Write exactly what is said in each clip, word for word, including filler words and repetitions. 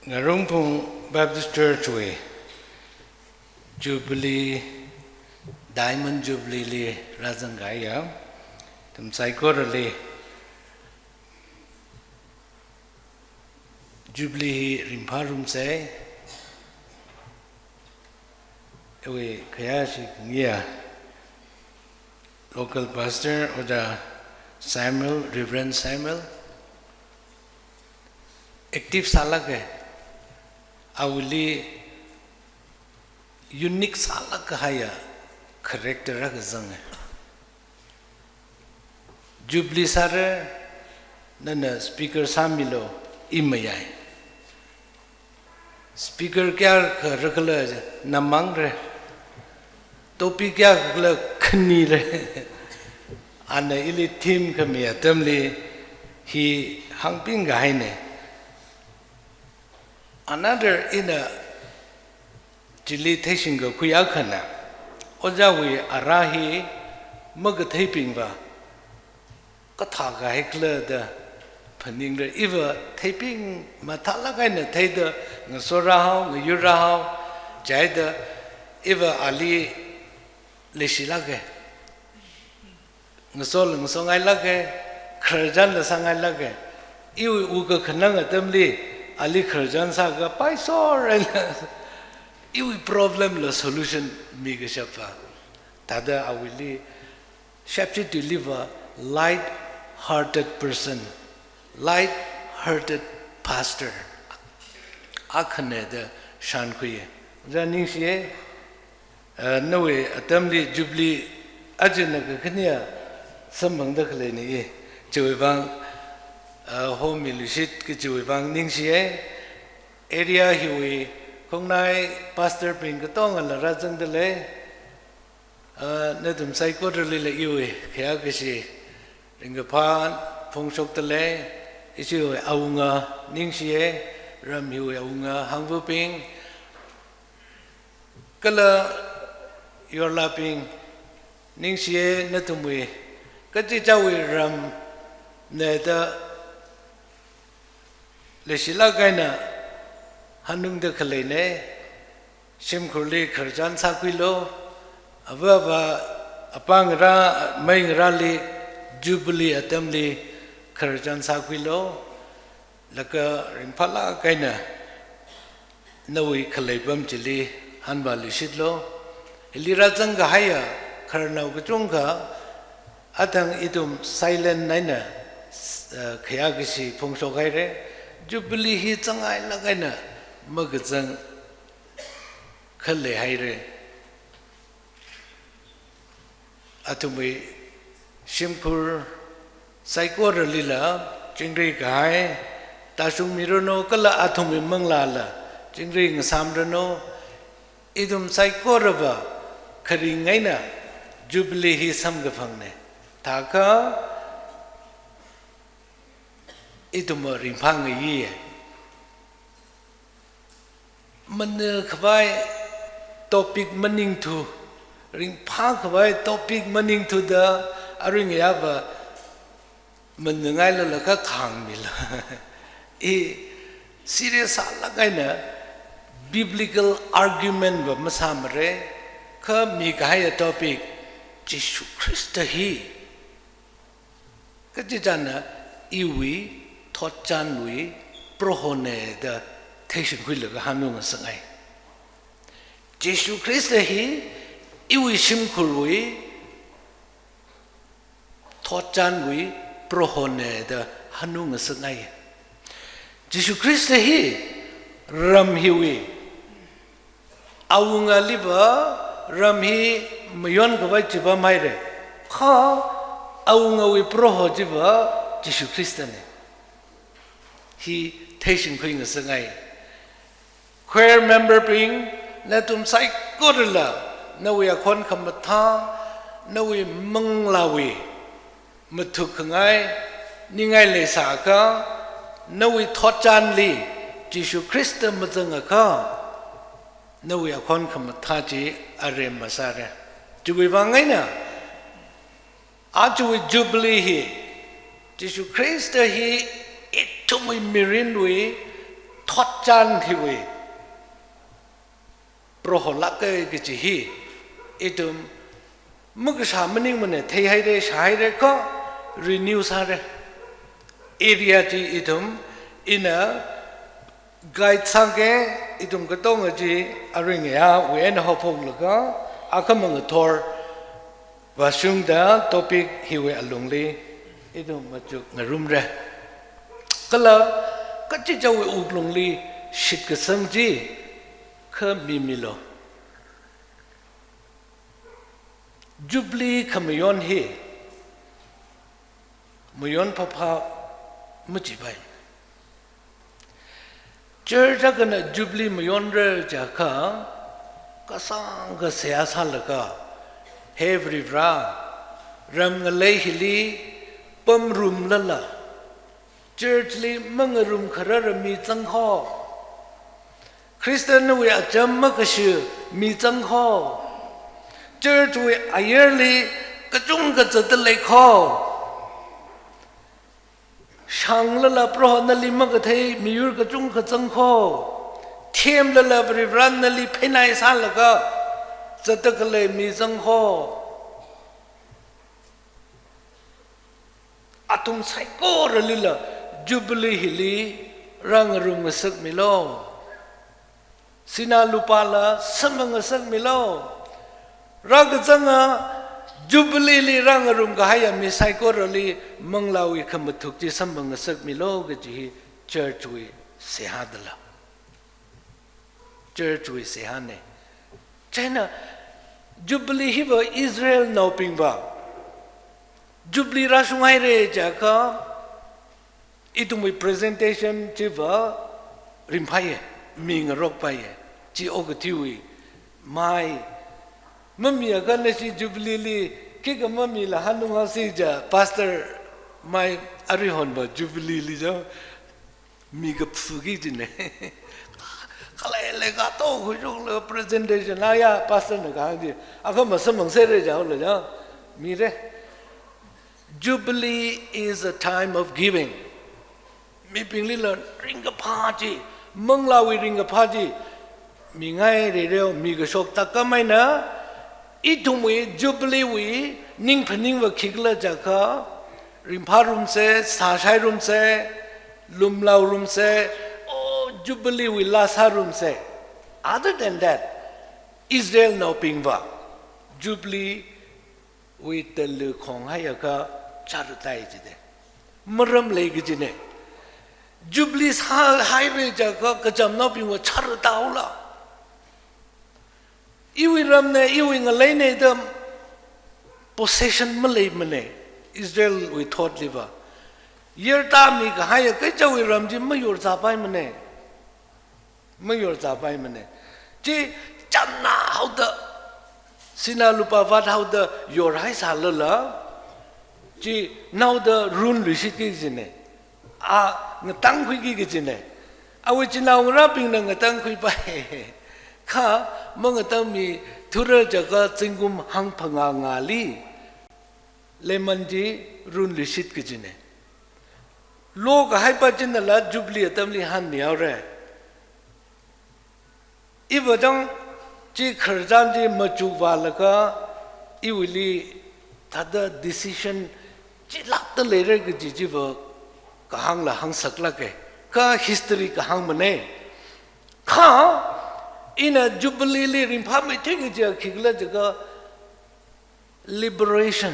Ngarungphung Baptist Church wui Jubilee, Diamond Jubilee li rāzangkahaiya ithum saikorali Jubilee hi ringphārumsa. Iwui khayāshi khangayi local pastor Ojā Samuel, Reverend Samuel, active sālāka. Awuili unique sālāk kahaiya character akha zanga. Jubilee sāra, nana speaker sāmilu, i mayai. Speaker kayākha rākhala na mangra. Topic kayākhala khanira. Ana ili theme khami atamli hi hāngpingkahaina. Another ina chili theishingkakhui akhana, Ojāwui ara hi makatheibingva kathā kahaikhala da phaningra. Iva theibing mathālāk eina theida ngaso rāhao, ngayur rāhao, chieina iva ali leishilāka. Ngasol ngasongailāka, khararchanla sāngailāka. Iwui wukkhanang atamli ali khararchan sāakha paisor eina iwui problem la solution mikashapva. Thāda awuili shapshi tuiliva light-hearted person, light-hearted pastor akhana da shānkhuiya. Ojā ningshiya. Uh, nawui atamli Jubilee ajana kakhane samphangda khaleina i. Chiwuivang, uh, homiluishit kajiwuivang ningshiya. Area hiwui khongnai pastor bing katongala rāzangdalei. Uh, nathum saikoralila iwui khayākashi ringkaphā phongshokdalei. Ishiwui awunga ningshiya, ram hiwui awunga hangvabing, kala yorlābing, ningshiya nathumwui, kachichāwui ramna da leishilāk eina hanungda khaleina. Shimkhurli khararchan sākhuilu, avāva apā ngarā, amei ngarāli Jubilee atamli khararchan sākhuilu, laga ringphālāk eina nawui khalei apam chili hanvāluishitlu. Hili rāzangkahaiya khararnao kachungkha, athang ithum silent eina, uh, khayākashi phongshokhaira. Jubilee hi changailāk eina makazang khaleihaira. Athumwui shimkhur saikoralila chingri kahai tāshungmiranu, kala athumwui manglāla chingri ngasāmranu. Ithum saikorava kharing eina Jubilee hi samkaphangna. Thākha ithum ringphāngayi. Mana khavai topic maningthu, ringphā khavai topic maningthuda aring yāva manangailala kha khāngmilu. I serious sālāk eina biblical argument va masāmara, kha mikahaiya topic, Jishu Khrista hi kachichāna iwui thotchanwui Prohona da theishingkhuilaga hanungngasangai. Jishu Khrista hi iwui shimkhurwui thotchanwui Prohona da hanungngasangai. Jishu Khrista hi ram hiwui awungaliva, ram hi mayonkhavai chipamhaira. Kha awungawui Proho chiva Jishu Khristana. Hi theishingkhuingasangai. Choir member bing, nathum saikorala nawui akhon khamathā, nawui manglāwui mathukhangai ningai leisāakha, nawui thotchanli Jishu Khrista mazangakha, nawui akhon khamathā chi aremma sāra. Chiwuivang eina, ajawui Jubilee hi, Jishu Khrista hi ithumwui mirinwui thotchan hiwui Proho lāka kaji hi ithum makashā maningmana, theihaira, shāhaira kha renew sāra. Area chi ithum ina guide sānga, ithum katonga chi aring ya wui eina haophoklaga akhamang ngathor vāshungda topic hiwui alungli ithum machuk ngarumra. Kala kachichāwui wuklungli shitkasang chi kha mimilu. Jubilee khamayon hi mayon phapha machipai. Church akhana Jubilee mayonra jiakha, kasāngkha seihā sālaga, he Varivara, ram ngalei hili pamrumlala, church li mangarum kharara mi zangkho. Christian wui acham makashi mi zangkho. Church wui ayarli kachungkha zatda leikho. Shanglala Proho nali makathei miyur kachungkha zangkho. Themlala Varivarana nali pheinai sālaga zatda khalei mi zangkho. Athum saikoralila Jubilee hili rāngarum ngasakmilu. Sinā lupāla samphang ngasakmilu. Rākazanga Jubilee li rāngarum kahaiya mi saikorali manglāwui khamathuk chi samphang ngasakmilu kaji hi church wui seihā dala. Church wui seihāna. Chieina Jubilee hiva Israelnaobingva Jubilee rāshunghaira jiakha, ithumwui presentation chiva ringphāya, mi ngarokpaiya, chi okathuiwui mai. Mamiakha nashi Jubilee li khikha mamila hanung hasi ja, pastor mai arihonva Jubilee li ja mi kaphuki jina. Khalei leikato khuishunglaga presentation aya pastor na kahāng chi, akha masamphang sāra jihaola ja, mira. Jubilee is a time of giving. Mibinglila ringkaphā chi, manglāwui ringkaphā chi mingai rereo, mikashok tākam eina, ithumwui Jubilee wui ningphaningva khikhala jiakha, ringphārumsa, sāshairumsa, lumlaorumsa, o Jubilee wui laa sārumsa. Other than that, Israelnaobingva Jubilee wui tali khonghaiakha charatai jida. Maram lei kajina. Jubilee sāhaira jiakha kachamnaobingva charataola. Iwui ramna, iwui ngaleina da possession maleimana, Israelwui thotliva. Yarda mikahaiya kachāwui ram chi mayorzāpaimana. Mayorzāpaimana. Chi chānna haoda, sinā lupā vāthaoda yorhai sālala, chi naoda runluishitki kajina. A ngatangkhuiki kajina. Awui chinaongarābingna ngatangkhuipai. Kha mangatangmithura jiakha zingkum hangphangā ngāli Laman chi runluishit kajina. Lokahaipa chinala Jubilee atamli hanmihaora. Iva chang chi khararchan chi machukvālaga iwuili thāda decision chilākda leira kaji chiva kahāngla hāngsaklāka. Kha history kahāngmana. Kha ina Jubilee li ringphāmeithui kajiya khikhala jiakha liberation.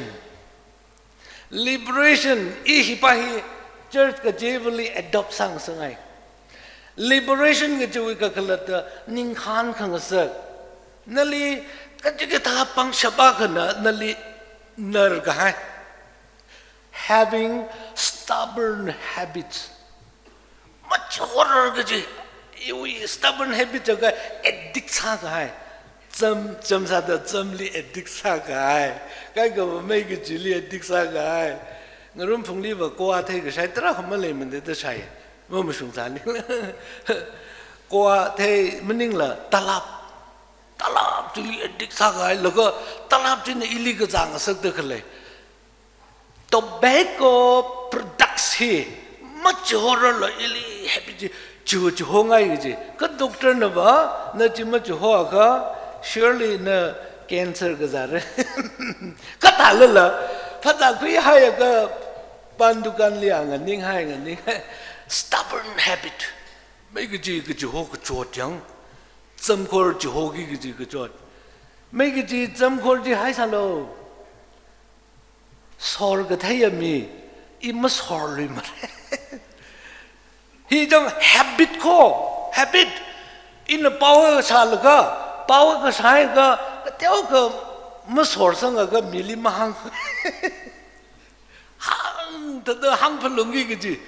Liberation, i hipa hi church kachivali adopt sāngasakngai. Liberation kajiwui kakhalatta ningkhān khangasak. Nali kachikathā pangshap akhana nali narkahai. Having stubborn habits. Machihorar kaji, iwui stubborn habit jiakha addict sākahai. Cham, cham sāda chamli addict sākahai. Kaikha mamei kajili addict sākahai. Ngarumphungliva koa theikashai tarākha maleimana da shai. Mamashung sāni. Koa thei maningla talap. Talap chili addict sākahai. Laga talap china ili kazāngasakda khalei. Tobacco products hi machihorarla ili habit chi Chiho, chiho ngai kaji. Kha doctor nava, na chi machiho akha, surely na cancer kazāra. Kathālala, phazākhui haiakha, pan dukan li a nganinghai, nganinghai. Stubborn habit. Mei kaji, kachiho kachot yang. Zamkhor chihoki kaji kachot. Mei kaji zamkhor chi haisālu. Sor katheiya mi, i masorluimara. Hi chang habit ko, habit. Ina pao kashālaga, pao kashāakha, teokha masorsangakha mili mahāng. Hāngthāda hāngphalungki kaji.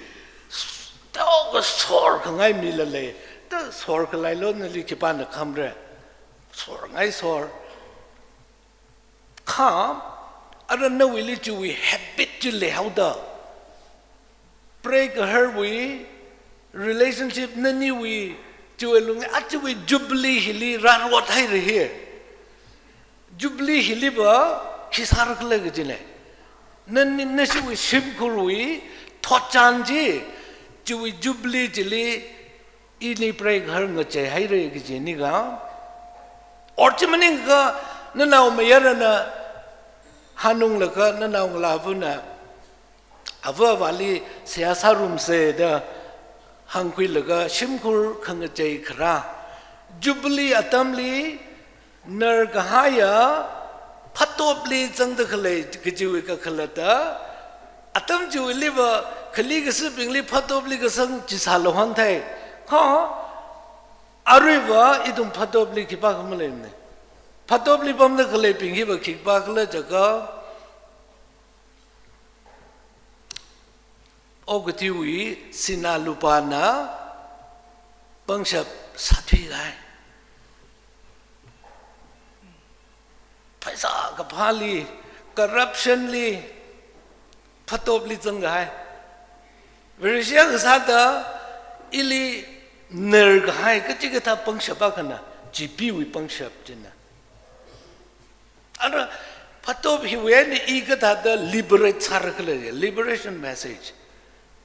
Teokha sorkhangai mila lei. Ta sorkhalei lo nali khipāna khamra. Sorngai sor. Kha, ara nawuili chiwui habit chi leihaoda. Preigaharwui relationship naniwui chiwui lung, a chiwui jubilee hili rārot haira hi. Jubilee hiliva khi sārakhala kajina. Nani, nashiwui shimkhurwui thotchan chi, chiwui jubilee chili ini preigahar ngachei haira kajina kha. Or chi maningakha nanaomayarana hanunglaga nanaongalāvana ava avāli seihā sārumsa da hāngkhuilaga shimkhur khangachei kharā. Jubilee atamli narkahaiya phatopli zangda khalei kajiwui kakhalatta, atam chiwuiliva khali kasibingli phatopli kazang chi sālu hāngthei. Kha, aruiva ithum phatopli khipākha maleimana. Phatopli pamda khaleibing hiva khipākhala jiakha, okathuiwui sinā lupāna pangshap sāthuikahai. Pheisā kaphāli, corruption li, phatopli zangkahai. Vareshi akha sāda ili narkahai kachikathā pangshap akhana, chipeewui pangshap china. Ara phatop hiwui eina i kathāda liberate sārakhala, liberation message.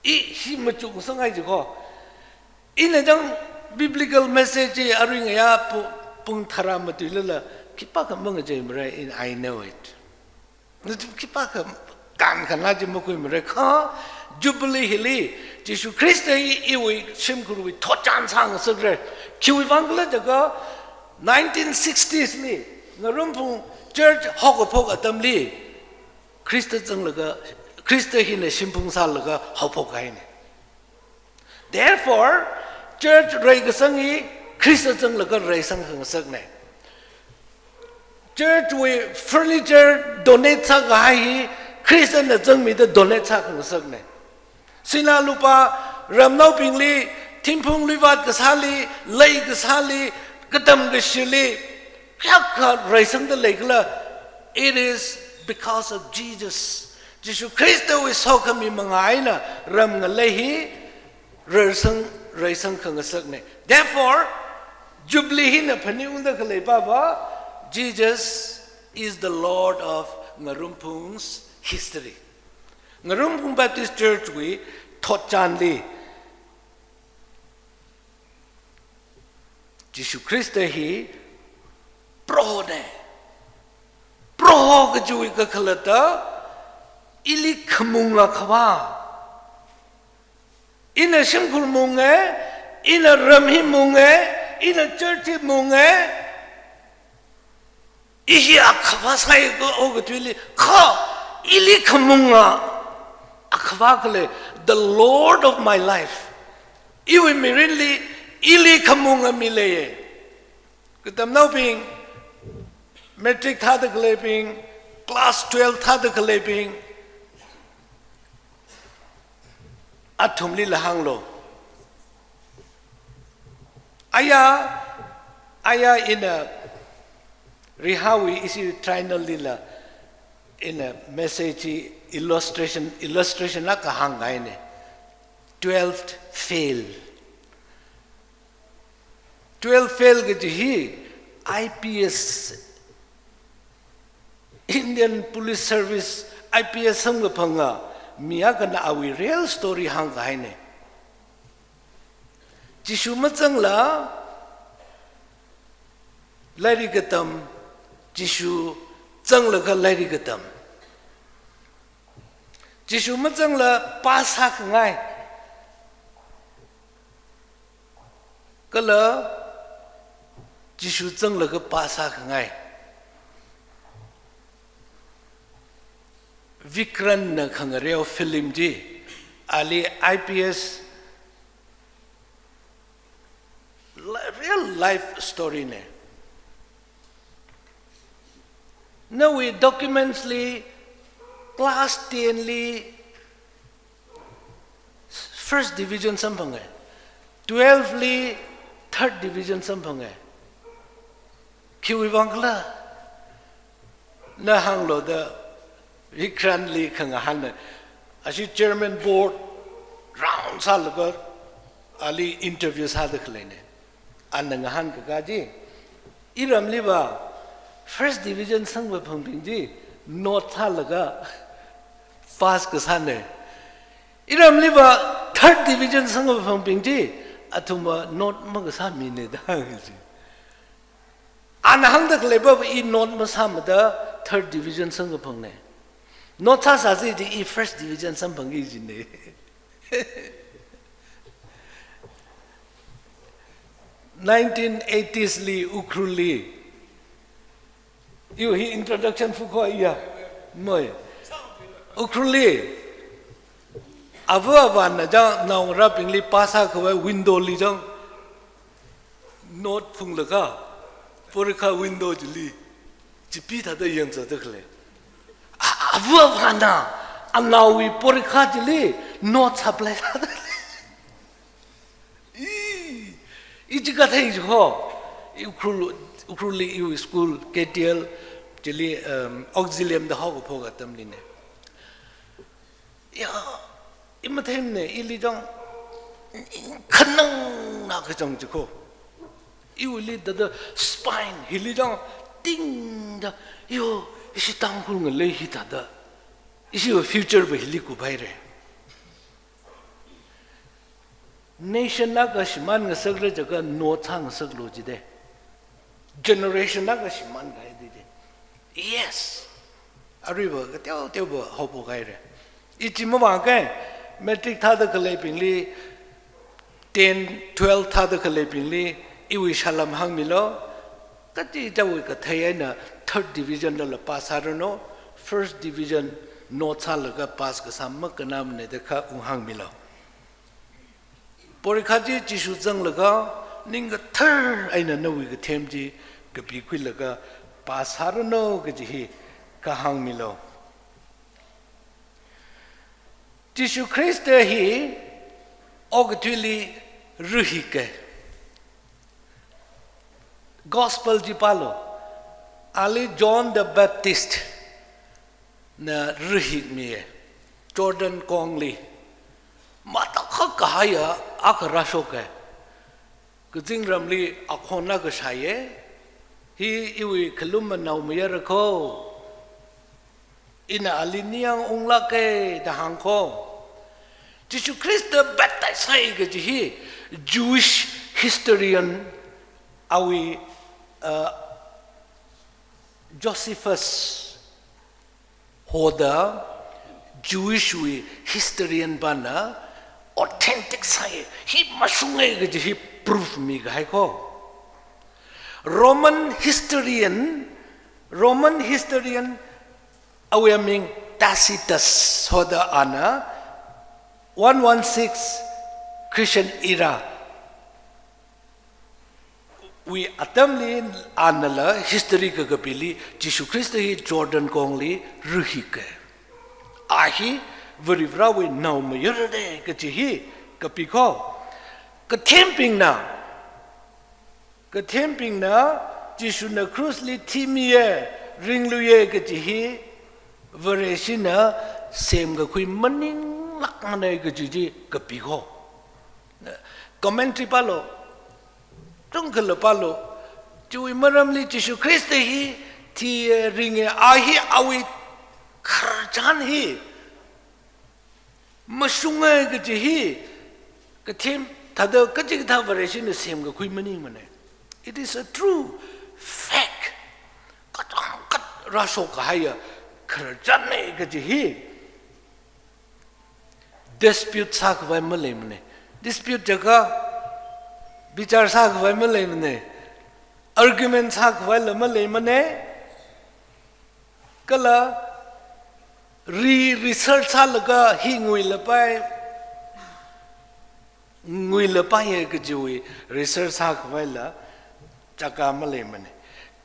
I hi machuksanghai jiko. Ina chang biblical message chi arui ngayā pu-, pung tharā matuilala, khipākha mangacheimara, in I know it. Nathum khipākha kankhanā chi makhuimara kha, Jubilee hili, Jishu Khrista hi iwui shimkhurwui thotchan sāngasakra. Khiwuivang khala jiakha, nineteen sixties li, Ngarumphung church haokaphok atamli, Khrista zanglaga, Khrista hina shimphung sālaga haophokkahaina. Therefore, church reikasang hi Khrista zanglaga reisang khangasakna. Church wui furniture donate sākahai hi Khristana zangmida donate sākhangasakna. Sinā lupā ramnaobingli, thingphung luivat kasāli, lei kasāli, katam kashili, kayākha reisangda leikhala, it is because of Jesus. Jishu Khristawui sokhami manga eina ram ngalei hi reisang, reisang khangasakna. Therefore, Jubilee hina phaningungda khaleipava, Jesus is the Lord of Ngarumphung's history. Ngarumphung Baptist Church wui thotchanli, Jishu Khrista hi Prohona. Proho kajiwui kakhalatta, ili khamunga khavā. Ina shimkhur munga, ina ram hi munga, ina church hi munga. I hi akhavā sāi ko, okathuili, kha, ili khamunga akhavā khalei, the Lord of my life. Iwui mirinli, ili khamunga mi leiya. Katamnaobing, matric thāda khaleibing, class twelve thāda khaleibing, athumlila hānglu. Aya, aya ina Rihaowui ishi triennial lila ina message illustration, illustration akha hāngkahaina. Twelfth fail. Twelve fail kaji hi I P S, Indian Police Service, I P S samkaphanga mi akhana awui real story hāngkahaina. Jishu mazangla lairik katam, Jishu zanglaga lairik katam. Jishu mazangla pass sākhangai. Kala Jishu zanglaga pass sākhangai. Vikrant na khangareo film chi, ali I P S, li-, real life story ne. Nawui documents li, class ten li first division samphanga, twelve li third division samphanga. Khiwui vang khala? Na hānglu da Vikrant li khangahānna, ashi chairman board round sālaga ali interview sāda khaleine. Ana ngahānkakā chi, iramliva first division sangvaphangbing chi note sālaga pass kasāne. Iramliva third division sangvaphangbing chi athumva note makasā mine da hānga chi. Ana hāngda khaleiva i note masāmada third division sangvaphangne. Note sāsāsi chi i first division samphangki jine. Nineteen eighties li Ukhrul li. Iwui hi introduction fukho iya. Moi. Ukhrul li ava avāna chang naongarābingli pass sākhavai window li chang note phunglaga porikha window chili chipi thāda yangzāda khalei. A-, ava avāna anaowui porikha chili note supply sāda khalei. I, i chi kathei chi ho. I Ukhrul, Ukhrul li iwui school K T L chili, um, auxilium da haokaphok atamli ne. Ya, i matheimane, ili chang khanangna kachang chi kho. Iwuili thāda spine hili chang tingda, yo, ishi Tangkhul ngalei hithāda. Ishiwui future va hili kuphaire. Nation akha shimān ngasakra jiakha note sāngasaklu jide. Generation akha shimānkahai dide. Yes. Aruiva kateoteova haophok haire. I chi mavākei, matric thāda khaleibingli, ten, twelve thāda khaleibingli, iwui salam hāngmilu. Kachichāwui kathei eina third division lala pass sāranu, first division note sālaga pass kasā makhanāmane da kha unghāngmilu. Porikha chi Jishu zanglaga, ning kathar eina nawui kathem chi kapikhuilaga pass sāranu kaji hi kahāngmilu. Jishu Khrista hi okathuili rahike. Gospel chi pālu. Ali John the Baptist na rahikmiye. Jordan kongli. Matakhak kahaiya akha rāshoke. Kazingramli akhon akha shāye. Hi iwui khalumma naomayara kho. Ina ali ningyāng unglāke da hāng kho. Jishu Khrista baptize sāi kaji hi Jewish historian awui, uh, Josephus hoda Jewish wui historian pana authentic sāi, hi mashunge kaji hi proof mikahai kho. Roman historian, Roman historian awui aming Tacitus hoda ana one one six Christian era wui atamli anala history kakapili Jishu Khrista hi Jordan kongli rahike. A hi Varivarāwui naomayarane kaji hi kapi kho. Kathembingna, kathembingna Jishuna cross li thimiye, ringluiye kaji hi Vareshina semkakhui maninglākmane kaji chi kapi kho. Commentary pālu, tungkhala pālu, chiwui maramli Jishu Khrista hi thiye, ringe, a hi awui khararchan hi mashunge kaji hi kathem Thāda kachikathā Vareshina semkakhui maningmana. It is a true fact. Katang kat rāshok kahaiya khararchanna kaji hi dispute sākhavai maleimana. Dispute jiakha bichar sākhavai maleimana. Argument sākhavaila maleimana. Kala re-research sālaga hi nguilapai, nguilapaiya kajiwui research sākhavaila chaka maleimana.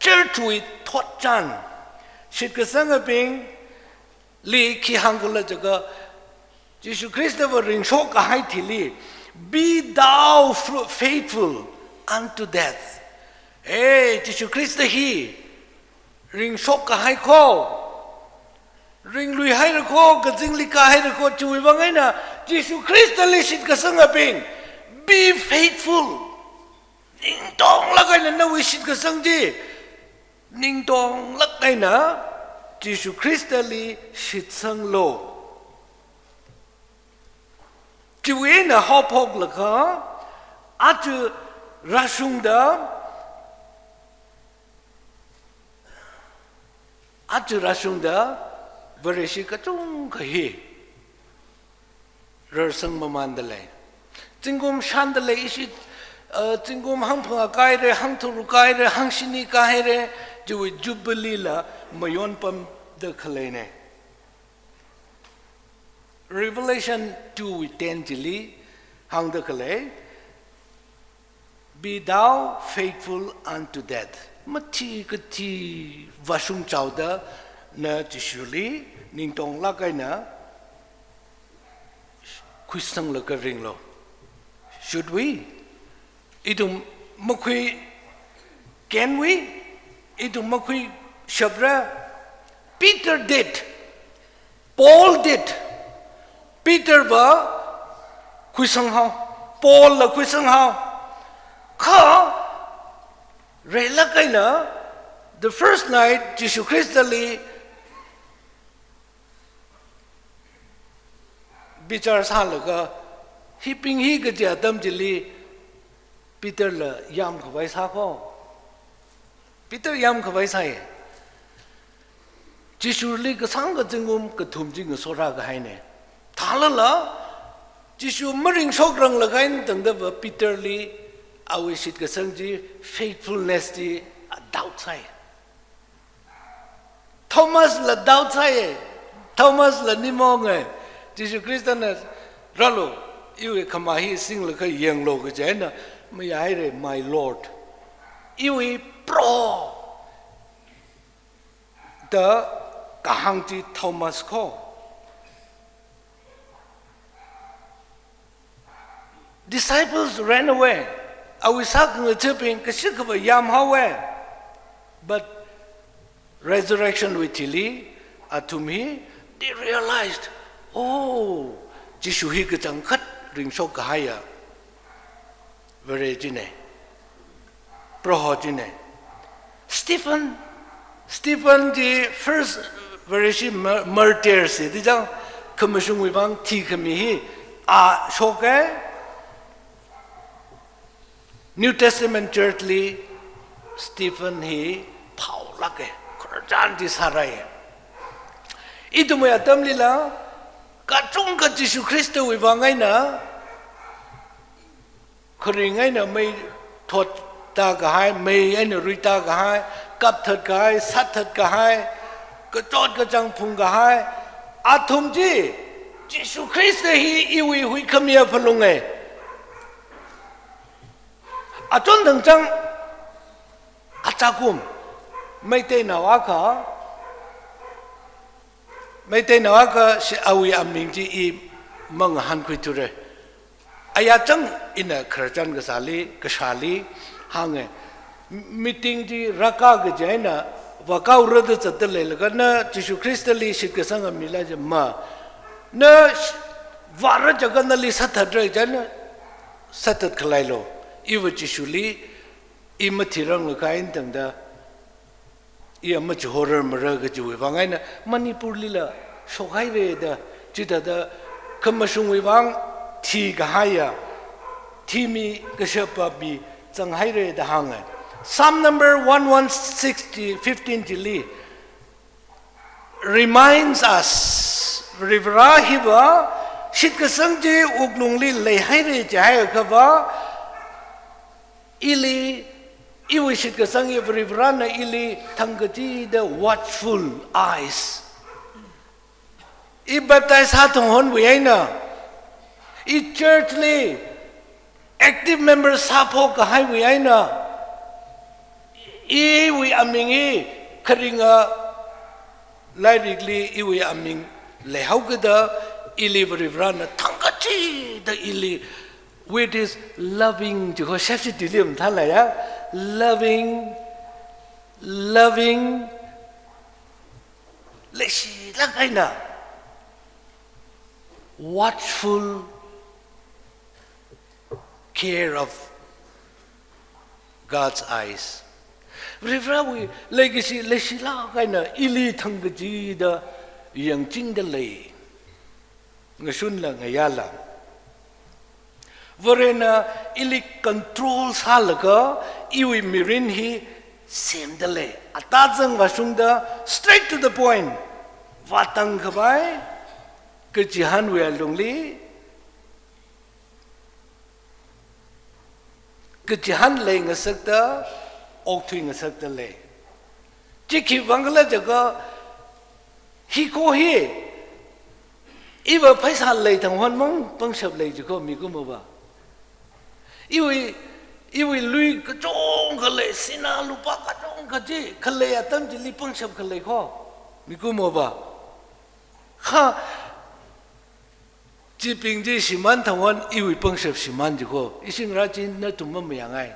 Church wui thotchan, shitkasangabingli khi hāngkhala jiakha, Jishu Khristava ringshok kahai thili, "Be thou fru-, faithful unto death." Hey, Jishu Khrista hi ringshok kahai kho, ringlui haira kho, kazingli kāhaira kho, chiwui vang eina Jishu Khristali shitkasangabing, be faithful. Ningtonglāk eina nawui shitkasang chi, ningtonglāk eina Jishu Khristali shitsanglu. Chiwui eina haophoklaga, aja rāshungda, aja rāshungda, Vareshi kachungkha hi rarsang mamanda lei. Zingkum shānda lei ishi, uh, zingkum hangphangā kāhaira, hangtharuk kāhaira, hangshini kāhaira, chiwui Jubilee la mayonpamda khaleina. Revelation two ten chili hāngda khalei, "Be thou faithful unto death." Mathikathi vāshung chaoda na Jishuli ningtonglāk eina khuisanglaga ringlu. Should we? Ithum makhui, can we? Ithum makhuishapra? Peter did. Paul did. Peter va khuisang haowa. Paul la khuisang haowa. Kha, reilāk eina, the first night, Jishu Khristali bichar sālaga, hibing hi kaji atam chili Peter la yamkhavai sā kho. Peter yamkhavai sāya. Jishuli kasāngkha zingkum kathum chi ngasorā kahaina. Thālala, Jishu maringshokrang lākahai tangda va Peterli awui shitkasang chi, faithfulness chi, a doubt sāya. Thomas la doubt sāya. Thomas la nimong e. Jishu Khristana, "Rālu, iwui khama hi singlaga yanglu," kaji eina, "Mayāhaira, my Lord. Iwui Proho," da kahāng chi Thomas kho. Disciples ran away. Awui sākhangathabing kashikhava yamhaowa. But resurrection wui thili, athum hi, they realized, "Oh, Jishu hi kachangkhat ringshok kahaiya Vare china, Proho china." Stephen, Stephen chi first Vareshi mar-, martyrs hi, chi chang khamashungwui vang thikhami hi, a shoka. New Testament Church li Stephen hi phaolāka, khararchan chi sārāya. Ithumwui atamlila, kachungkha Jishu Khristawui vang eina, kharing eina mei thotda kahai, mei eina ruida kahai, kapthat kahai, sāthat kahai, kachot kachāng phung kahai, athum chi, Jishu Khrista hi iwui huikhamiya phalunga. Achon thangchang, achakum, Meiteinao akha, Meiteinao akha shi awui aming chi i mangahānkhuithura. Aya chang ina khararchan kasāli, kashāli, hānga. Meeting chi rākā kaji eina, vākao rāda zatda leilaga na Jishu Khristali shitkasanga mila jima. Na sh-, vāra jiakha nali sāthatra jina, sāthat khalailu. Iva Jishuli, i mathirang lākahai tangda, i ama chihorar mara kajiwui vang eina Manipurlila shokhaira da, chithāda khamashungwui vang thikahaiya thimi kashapa mi zanghaira da hānga. Psalm number one one six chi fifteen chili reminds us, Varivara hiva shitkasang chi wuklungli leihaira jihaiakhava, ili, iwui shitkasang hi Varivarana ili thangkachida watchful eyes. I baptize sāthang honwui eina, i church li active member sāphok kahaiwui eina, iwui aming hi kharinga lairikli iwui aming leihaokida ili Varivarana thangkachida ili, with his loving, jikho shepshi tilium thalaya, loving, loving, leishilāk eina, watchful care of God's eyes. Varivarawui leikashi leishilāk eina ili thangkachida yangchingda lei. Ngashunla ngayāla. Varena ili control sālaga iwui mirin hi semda lei. Atazang vāshungda straight to the point vātang khavai, kachihānwui alungli kachihān leingasakta, okthui ngasakta lei. Chi khivang khala jiakha, hi kho hi, iva pheisā leithang honmang pangshap lei jikho mikumova. Iwui, iwui lui kachungkha lei, sinā lupā kachungkha chi khalei atam chili pangshap khalei kho mikumova. Kha, chibing chi shimān thang hon iwui pangshap shimān jikho, ishingra chi nathum mamayāngai.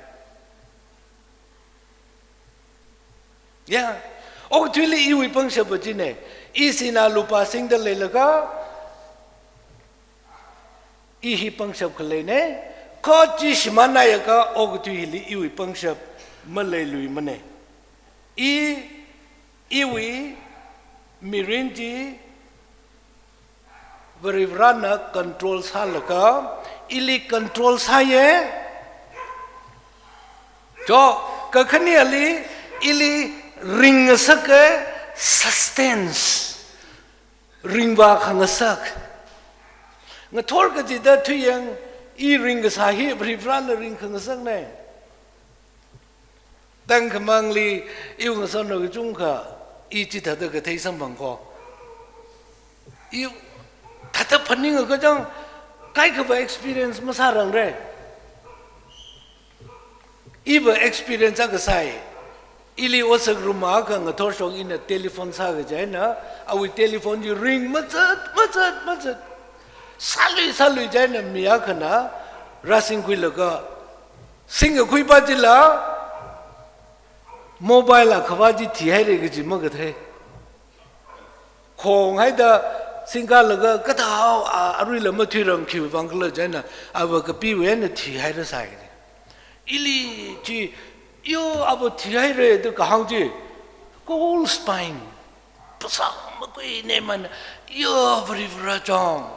Ya, okathuili iwui pangshap va chine, i sinā lupā singda leilaga, i hi pangshap khaleine, kha chi shimānhaiakha okathui hili iwui pangshap maleiluimane. I, iwui mirin chi Varivarana control sālaga, ili control sāye. Jo, kakhaneli ili ringngasake, sustains. Ringvā khangasak. Ngathor kachida thuiyang, i ringkasā hi Varivarana ringkhangasakne. Tangkhamangli, iwui ngasotnao kachungkha, i chithāda kathei samphang kho. I thāda phaninga kachang, kaikhava experience masārangra. Iva experience akha sai. Ili otsak room akha ngathor shong ina telephone sākajaina, awui telephone chi ring mazat, mazat, mazat. Sālui, sālui jaina mi akhana, rāsingkhuilaga, singkakhui pa chila, mobile akhava chi thihaira kaji makathei. Khonghaida singkalaga kathāhao a, aruila mathuirang khiwui vang khala jaina, ava kapiwui eina thihaira sai. Ili chi, yo, ava thihaira da kahāng chi, cold spine. Phasā makhuinei mana, yo, Varivara chong.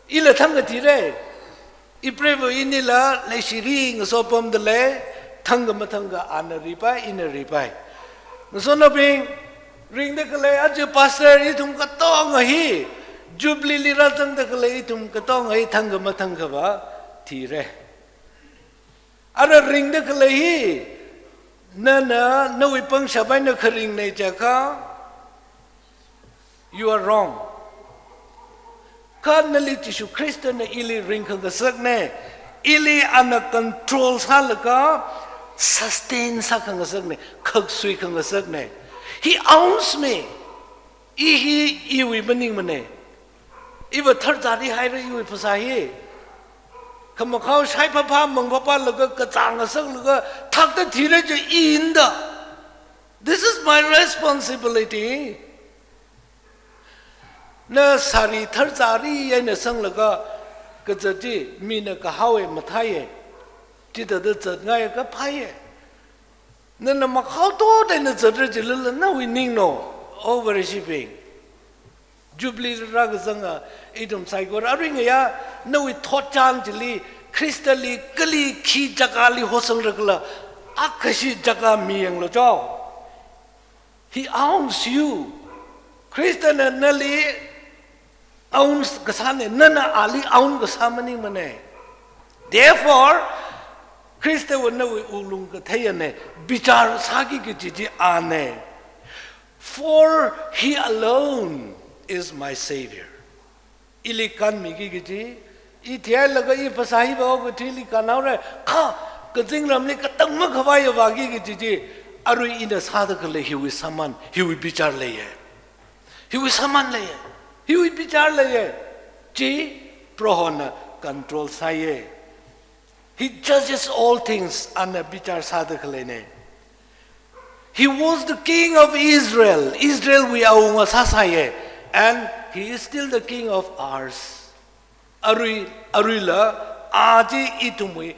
Ila thangkha thira. Ipreiva inila leishiri ngasopamda lei, thangkha mathangkha ana ripai, ina ripai. Ngasotnaobing, ringda khalei aja pastor ithum katonga hi, Jubilee li rāzangda khalei ithum katonga hi thangkha mathangkhava thira. Ara ringda khalei hi, nana, nawui pangshap eina kharingnei jiakha, you are wrong. Kha nali Jishu Khristana ili ringkhangasakne, ili ana control sālaga, sustain sākhangasakne, khaksui khangasakne. He owns me. I hi iwui maningmane. Iva tharchari haira iwui phasā hi. Khamakhao shaiphapha mangphapalaga kachāng ngasaklaga thakta thira chi ina da. This is my responsibility. Na sari tharchari eina sanglaga kazat chi mina kahaowa mathāya. Chithāda zatngaiakha phāya. Nana makhao totda eina zatra chilala nawui ningno, oh, Vareshibing. Jubilee rākazanga ithum saikora aringaya, nawui thotchan chili Khristali kali khi jagāli hosangra khala, akhashi jagā miyanglu cho. He owns you. Khristana nali own kasāne, nana ali own kasā maningmane. Therefore, Khristawui nawui wuklung katheiya ne, bichar sāki kaji chi ane. For he alone is my Savior. Ili kanmiki kaji, i theilaga i phasā hiva okathuili kanhaora, kha kazingramli katang makhavaiya vāki kaji chi, arui ina sāda khalei hiwui sāman, hiwui bichar leiye. Hiwui sāman leiye. Hiwui bichar leiye. Chi Prohona control sāye. He judges all things, ana bichar sāda khaleine. He was the king of Israel. Israelwui awunga sāsāye. And he is still the king of ours. Arui, aruila, aja ithumwui,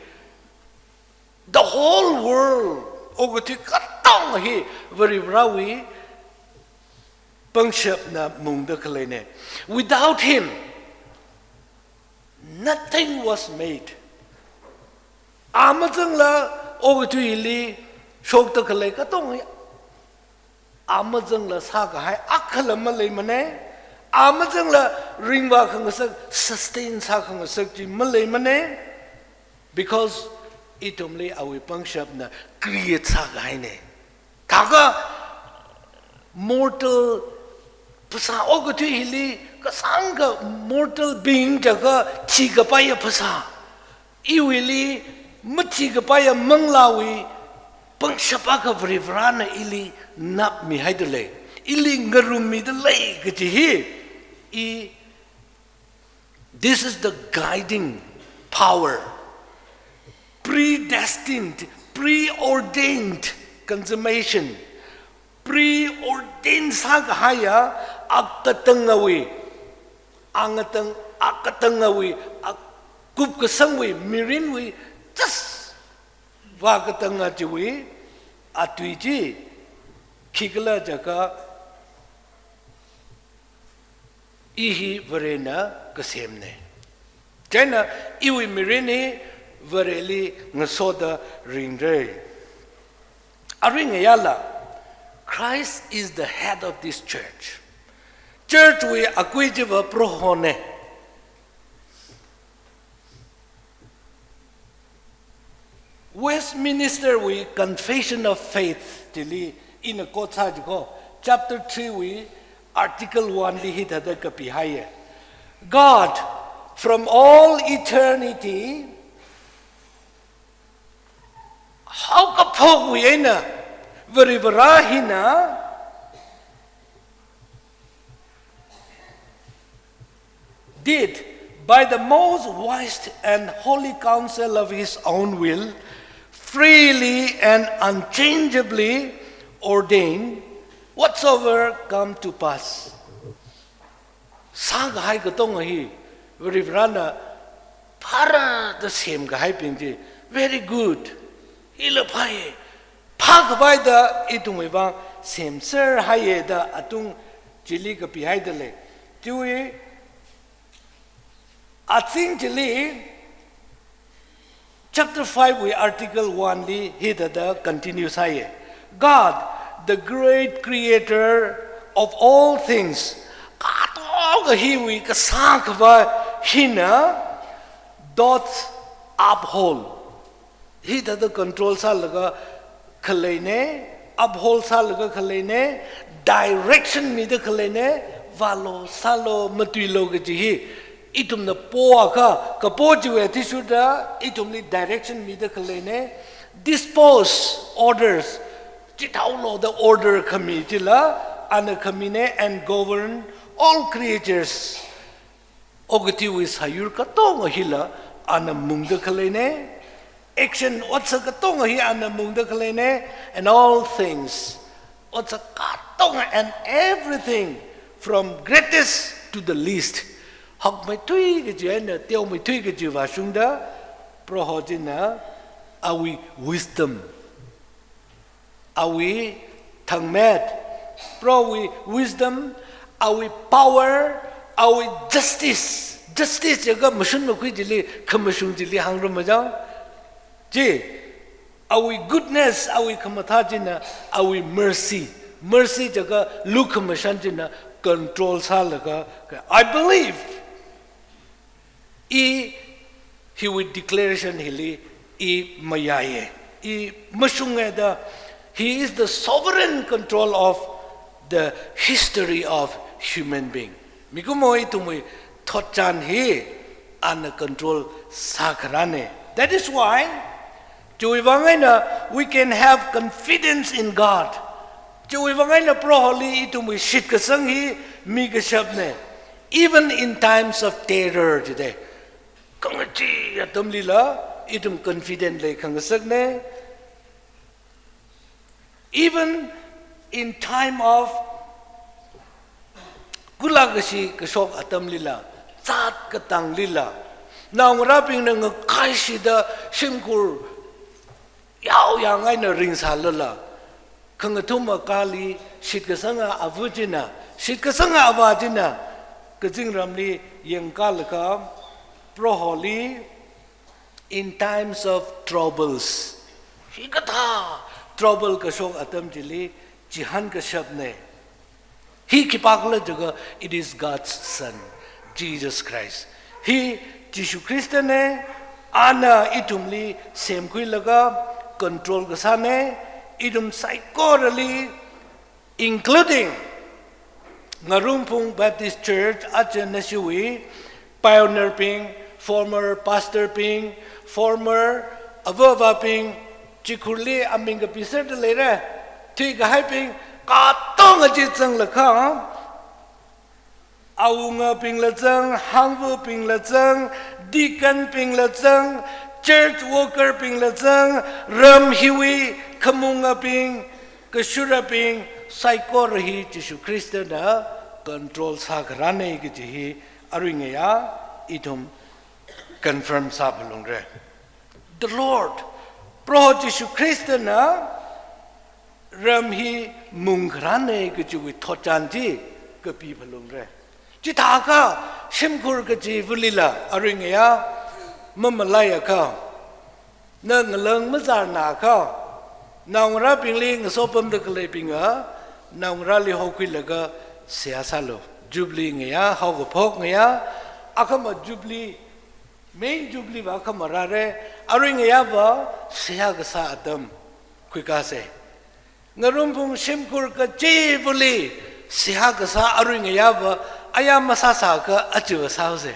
the whole world, okathui katong hi Varivarawui pangshapna mungda khaleine. Without him, nothing was made. A mazangla okathuili shokda khalei katong hi, a mazangla sākahai akhala maleimane. A mazangla ringvā khangasak, sustain sākhangasak chi maleimane. Because ithumli awui pangshapna create sākahaine. Thākha mortal phasā, okathui hili kasāngkha mortal being jiakha thikapaiya phasā, iwuili mathikapaiya manglāwui pangshap akha Varivarana ili napmihaida lei, ili ngarummida lei kaji hi, i This is the guiding power. Predestined, preordained consummation. Preordained sākahaiya, akatangawui, angatang, akatangawui, akupkasangwui, mirinwui, just vākatanga chiwui, atui chi, khikhala jiakha, I hi Varena kasemne. Chieina iwui mirin hi Vareli ngasoda ringra. Arui ngayāla, Christ is the head of this church. Church wui akui chiva Prohone. Westminster wui Confession of Faith chili ina quote sā jiko, chapter three wui article one li hithāda kapihaiye. God, from all eternity, haokaphokwui eina Varivara hina did, by the most wise and holy counsel of his own will, freely and unchangeably ordain whatsoever come to pass. Sākahai katonga hi Varivarana phāra da semkahaibing chi, very good. Hila phāye. Phākhavai da ithumwui vang semser haiye da atung chili kapihaida lei. Chiwui azing chili chapter five wui article one li hithāda continue sāye. God, the great creator of all things, katonga hiwui kasā khavā hina, doth uphold. Hithāda control sālaga khaleine, uphold sālaga khaleine, direction mida khaleine, vālo, sālo, matuilo kaji hi. Ithumna poakha, kapo chiwui athishurda, ithumli direction mida khaleine, dispose orders, chithālo da order khami chila, ana khamine, and govern all creatures. Okathuiwui sāyur katonga hila ana mungda khaleine, action otsak katonga hi ana mungda khaleine, and all things, otsak katonga and everything, from greatest to the least, hakmeithui kaji eina teomeithui kaji vāshungda, Proho china awui wisdom, awui thangmet, Prohowui wisdom, awui power, awui justice, Justice jiakha mashun makhui chili, khamashung chili hāngra majang. Chi, awui goodness, awui khamathā china, awui mercy. Mercy jiakha lukhamashan china control sālaga, I believe. I, hiwui declaration hili, I mayāya. I mashunga da, he is the sovereign control of the history of human being. Mikumo ithumwui thotchan hi ana control sākharāna. That is why, chiwui vang eina we can have confidence in God. Chiwui vang eina Proholi ithumwui shitkasang hi mikashapna. Even in times of terror today. Khangachee atamlila, ithum confident leikhangasakna. Even in time of kulakashi kashok atamlila, zat katanglila, naongarābingna ngakaishida shimkhur yaoyang eina ringsālala, khangathum akali shitkasanga ava china, shitkasanga avā china, kazingramli yangkalaga, Proholi, in times of troubles. Hikathā trouble kashok atam chili chihānkashapna. Hi khipākhala jiakha, it is God's Son, Jesus Christ. Hi Jishu Khristana, ana ithumli semkhuilaga control kasāna, ithum saikorali, including Ngarumphung Baptist Church, aja nashiwui pioneer bing, former pastor bing, former ava avābing, chikhurli aming kapiserda leira, thuikahaibing, katonga chi zanglakha, awungabingla zang, hangvabingla zang, deacon bingla zang, church worker bingla zang, ram hiwui khamungabing, kashurabing, saikora hi Jishu Khristana control sākharāna kaji hi aruingaya ithum confirm sāphalungra. The Lord, Proho Jishu Khristana ram hi mungkharāna kajiwui thotchan chi kapiphalungra. Chithākha shimkhur kachivālila aruingaya mamalaiakha, na ngalang mazarnakha, naongarābingli ngasopamda khaleibinga, naongarāli hokhuilaga seihā sālu. Jubilee ngaya, haokaphok ngaya, akhama Jubilee, main Jubilee va akhama rāra, aruingayava seihā kasā atam khuikāsa. Ngarumphung shimkhur kachivāli seihā kasā aruingayava, aya masāsākha aja sāhaosa.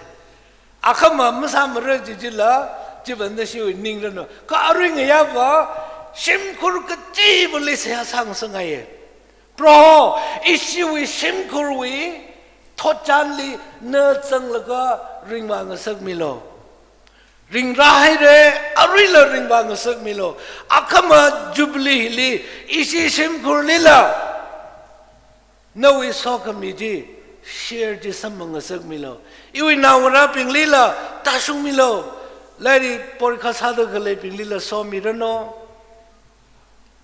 Akhama masāmara jijila, chiva nashiwui ningranu. Kha aruingayava, shimkhur kachivāli seihā sāngasakngaiya. Proho, ishiwui shimkhurwui thotchanli na zanglaga ringvāngasakmilu. Ringrāhaira, aruila ringvāngasakmilu. Akhama Jubilee hili, ishi shimkhurlila nawui sokhami chi share chi samphang ngasakmilu. Iwui naongarābinglila tāshungmilu. Lairik porikha sāda khaleibinglila somiranu.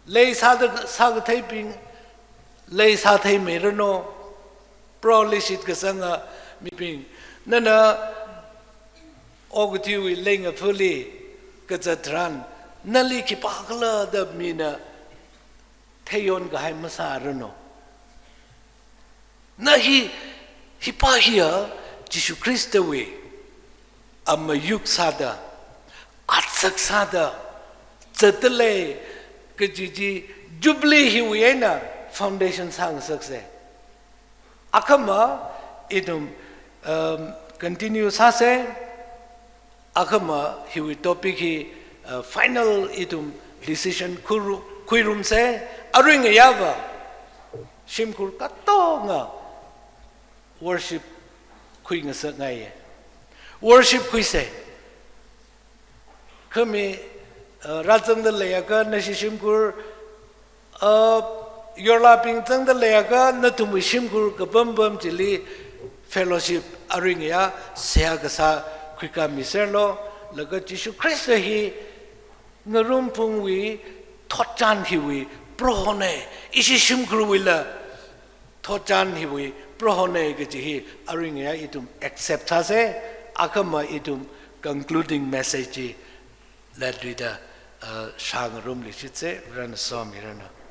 Lei sāda, sākatheibing, lei sātheimiranu. Proholi shitkasanga mibing, nana okathuiwui leingaphuli kazat tharan, nali khipākhala da mina theiyonkahai masāranu. Na hi, hipā hiya Jishu Khristawui amayuk sāda, atsak sāda, zatdalei kaji chi Jubilee hiwui eina foundation sāngasaksa. Akhama ithum, um, continue sāsa. Akhama hiwui topic hi, uh, final ithum decision khuiru-, khuirumsa. Aruingayava shimkhur katonga worship khuingasakngaiya. Worship khuisa. Khami, uh, rāzangda leiakha nashi shimkhur, uh, yorlabing zangda leiakha nathumwui shimkhur kapam pam chili fellowship aruingaya seihā kasā khuikāmiserlu, laga Jishu Khrista hi ngarumphungwui thotchan hiwui Prohona, ishi shimkhurwuila thotchan hiwui Prohona kaji hi aruingaya ithum accept sāsa, Akhama ithum concluding message chi latluida, uh, shāngarumluishitse, Varena somiranu.